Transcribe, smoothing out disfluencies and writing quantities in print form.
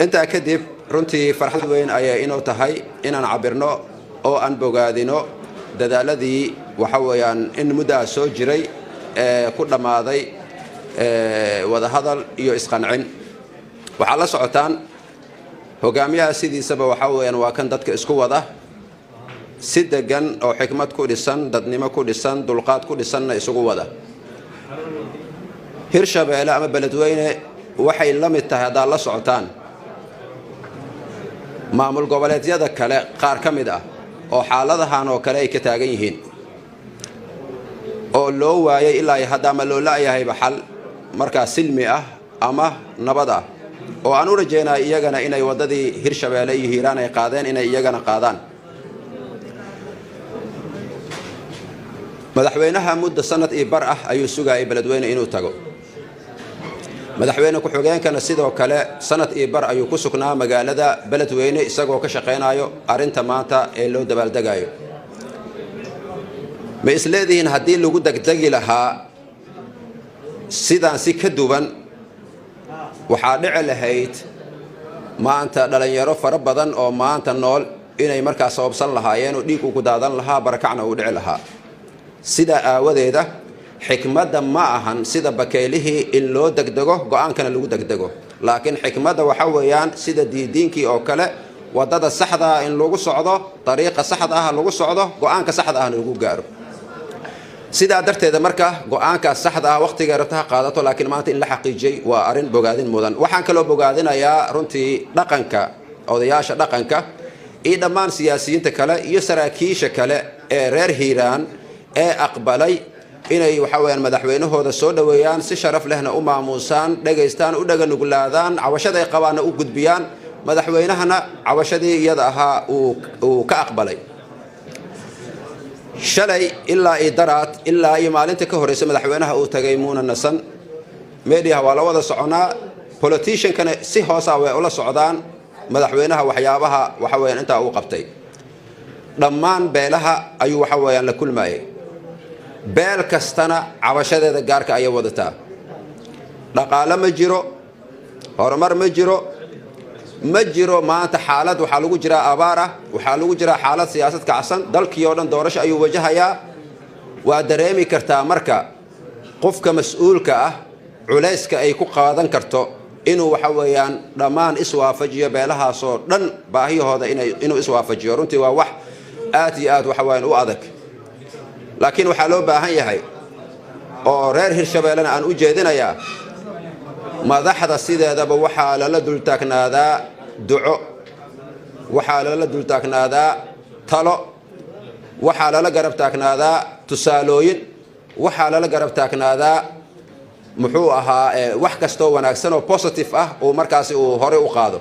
Intaa kadib, runtii farxad weyn ayay inuu tahay inaan cabirno oo aan bogaadino dadaaladii waxa weeyaan in muddaa soo jiray ee ku dhammaaday wadahadal iyo isqancin. Waxaad la socotaan, hogaamiyaha sidiisaba waxa weeyaan waa kan dadka isku wada, si degan oo xikmad ku dhisan, dadnimo ku dhisan, dulqaad ku dhisanna isugu wada. Hirshabeelle ama Beledweyne waxay la mid tahay, haddaad la socotaan, maamul goboleedyada kale qaar ka mid ah oo xaaladahan oo kale ay ka taagan yihiin oo loo waayay ilaa iyo hadda ama loo la-yahayba xal markaa silmi ah ama nabad ah, oo aan u rajeynaya iyagana inay waddadii Hirshabeelle iyo Hiiraan ay qaadeen inay iyagana qaadaan. Madaxweynaha muddo sanad iyo bar ah ayuu sugaayay Beledweyne inuu tago. Madaxweyne ku-xigeenkana sidoo kale sanad iyo bar ayuu ku sugnaa magaalada Beledweyne, isagoo ka shaqaynayo arrinta maanta ee loo dabaaldegayo. Ma isleedihiin haddii lagu degdegi lahaa sidaan si ka duwan, waxaa dhici lahayd maanta dhalinyaro fara badan oo maanta nool inay markaa sababsan lahaayeen oo dhiig ugu daadan lahaa, barakacna uu dhici lahaa? Sidaa aawadeeda, xikmadda ma ahan sida bakeylihii in loo degdego, go-aankana lagu degdego, laakiin xikmadda waxa weeyaan sida diidiinkii oo kale waddada saxda ah in lagu socdo, dariiqa saxda ah lagu socdo, go-aanka saxda ahna lagu gaaro. Sidaa darteeda marka go-aankaas saxda ah waqtigay rabta ha qaadato, laakiin maanta in la xaqiijiyey waa arrin bogaadin mudan. Waxaan kaloo bogaadinayaa runtii dhaqanka, odayaasha dhaqanka iyo dhammaan siyaasiyiinta kale iyo saraakiisha kale ee reer Hiiraan ee aqbalay inay waxa weyaan madaxweynahooda soo dhoweeyaan, si sharaf lehna u maamuusaan, dhegaystaan, u dhaganuglaadaan, cabashada ay qabaanna u gudbiyaan, madaxweynahana cabashadii iyada ahaa uu ka aqbalay. Shalay ilaa iyo daraad ilaa iyo maalinta ka horreysa madaxweynaha uu tagay muuna nasan. Mediaha waa la wada soconaa, politiciankana si hoosa way ula socdaan madaxweynaha waxyaabaha waxa weyaan intaa uu qabtay. Dhammaan beelaha ayuu waxa weeyaan la kulmayay, beel kastana cabashadeeda gaarka ayay wadataa. Dhaqaalo ma jiro, horumar ma jiro, ma jiro. Maanta xaalad waxaa lagu jiraa abaar ah, waxaa lagu jiraa xaalad siyaasad kacsan, dalkii oo dhan doorasho ayuu wajahayaa. Waa dareemi kartaa marka qofka mas-uulka ah culayska ay ku qaadan karto inuu waxa weeyaan dhammaan iswaafajiyo beelahaasoo dhan baahiyahooda inuu iswaafajiyo. Runtii waa wax aad iyo aad waxa weyaan u adag, laakiin waxaa loo baahan yahay oo reer Hirshabeellena aan u jeedinayaa, madaxda sideedaba waxaa lala dultaagnaadaa duco, waxaa lala dultaagnaadaa talo, waxaa lala garab taagnaadaa tusaalooyin, waxaa lala garab taagnaadaa muxuu ahaa wax kastoo wanaagsan oo positive ah uu markaasi uu horey u qaado.